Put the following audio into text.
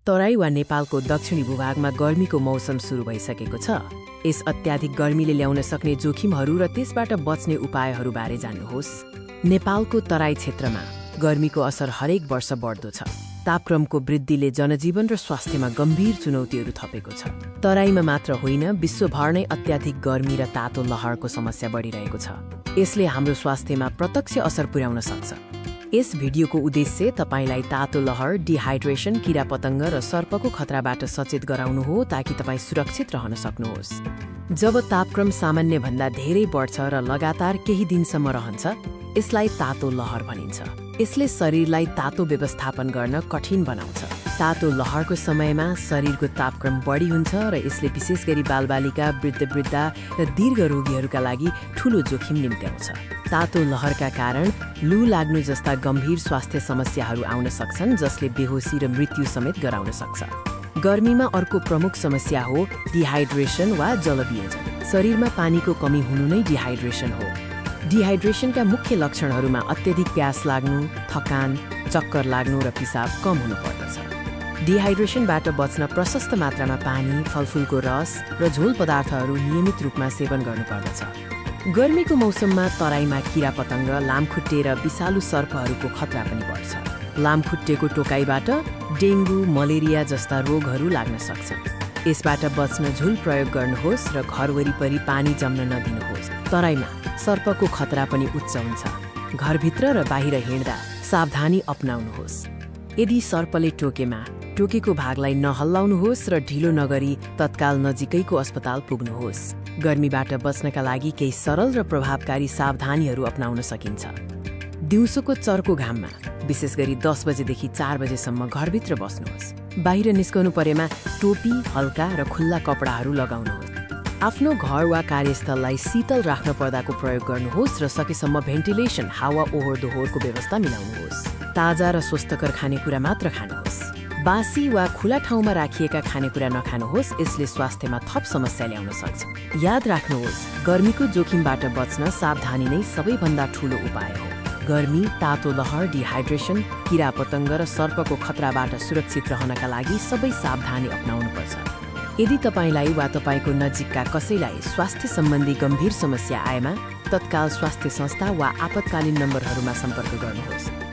तराई वा नेपालको दक्षिणी भूभागमा गर्मीको मौसम सुरु भइसकेको छ। यस अत्याधिक गर्मीले ल्याउन सक्ने जोखिमहरू र त्यसबाट बच्ने उपायहरूबारे जान्नुहोस्। नेपालको तराई क्षेत्रमा गर्मीको असर हरेक वर्ष बढ्दो छ। तापक्रमको वृद्धिले जनजीवन र स्वास्थ्यमा गम्भीर चुनौतीहरू थपेको छ। तराईमा मात्र होइन, विश्वभर नै अत्याधिक गर्मी र तातो लहरको समस्या बढिरहेको छ। यसले हाम्रो स्वास्थ्यमा प्रत्यक्ष असर पुर्याउन सक्छ। यस भिडियोको उद्देश्य तपाईलाई तातो लहर, डिहाइड्रेसन, किरा पतंग र सर्पको खतराबाट सचेत गराउनु हो ताकि तपाईँ सुरक्षित रहन सक्नुहोस्। जब तापक्रम सामान्य भन्दा धेरै बढ्छ र लगातार केही दिनसम्म रहन्छ, यसलाई तातो लहर भनिन्छ। यसले शरीरलाई तातो व्यवस्थापन गर्न कठिन बनाउँछ। तातो लहरको समयमा शरीरको तापक्रम बढी हुन्छ र यसले विशेष गरी बालबालिका, वृद्ध र दीर्घ रोगीहरूका लागि ठूलो जोखिम निम्त्याउँछ। तातो लहरका कारण लू लाग्नु जस्ता गम्भीर स्वास्थ्य समस्याहरू आउन सक्छन्, जसले बेहोसी र मृत्यु समेत गराउन सक्छ। गर्मीमा अर्को प्रमुख समस्या हो डिहाइड्रेसन वा जलवियोजन। शरीरमा पानीको कमी हुनु नै डिहाइड्रेसन हो। डिहाइड्रेसनका मुख्य लक्षणहरूमा अत्यधिक प्यास लाग्नु, थकान, चक्कर लाग्नु र पिसाब कम हुनु पर्दछ। डिहाइड्रेसनबाट बच्न प्रशस्त मात्रामा पानी, फलफुलको रस र झोल पदार्थहरू नियमित रूपमा सेवन गर्नुपर्दछ। गर्मीको मौसममा तराईमा किरा पतंग, लामखुट्टे र विषालु सर्पहरूको खतरा पनि बढ्छ। लामखुट्टेको टोकाइबाट डेङ्गु, मलेरिया जस्ता रोगहरू लाग्न सक्छन्। यसबाट बच्न झुल प्रयोग गर्नुहोस् र घर वरिपरि पानी जम्न नदिनुहोस्। तराईमा सर्पको खतरा पनि उच्च हुन्छ। घरभित्र र बाहिर हिँड्दा सावधानी अपनाउनुहोस्। यदि सर्पले टोकेको भागलाई नहल्लाउनुहोस् र ढिलो नगरी तत्काल नजिकैको अस्पताल पुग्नुहोस्। गर्मीबाट बच्नका लागि केही सरल र प्रभावकारी सावधानीहरू अपनाउन सकिन्छ। दिउँसोको चर्को घाममा विशेष गरी 10 बजेदेखि 4 बजेसम्म घरभित्र बस्नुहोस्। बाहिर निस्कनु परेमा टोपी, हल्का र खुल्ला कपडाहरू लगाउनुहोस्। आफ्नो घर वा कार्यस्थललाई शीतल राख्न पर्दाको प्रयोग गर्नुहोस् र सकेसम्म भेन्टिलेसन, हावा ओहोर दोहोरको व्यवस्था मिलाउनुहोस्। ताजा र स्वस्थकर खानेकुरा मात्र खानुहोस्। बासी वा खुला ठाउँमा राखिएका खानेकुरा नखानुहोस्, यसले स्वास्थ्यमा थप समस्या ल्याउन सक्छ। याद राख्नुहोस्, गर्मीको जोखिमबाट बच्न सावधानी नै सबैभन्दा ठूलो उपाय हो। गर्मी, तातो लहर, डिहाइड्रेसन, किरा पतंग र सर्पको खतराबाट सुरक्षित रहनका लागि सबै सावधानी अपनाउनुपर्छ। यदि तपाईलाई वा तपाईको नजिकका कसैलाई स्वास्थ्य सम्बन्धी गम्भीर समस्या आएमा तत्काल स्वास्थ्य संस्था वा आपतकालीन नम्बरहरूमा सम्पर्क गर्नुहोस्।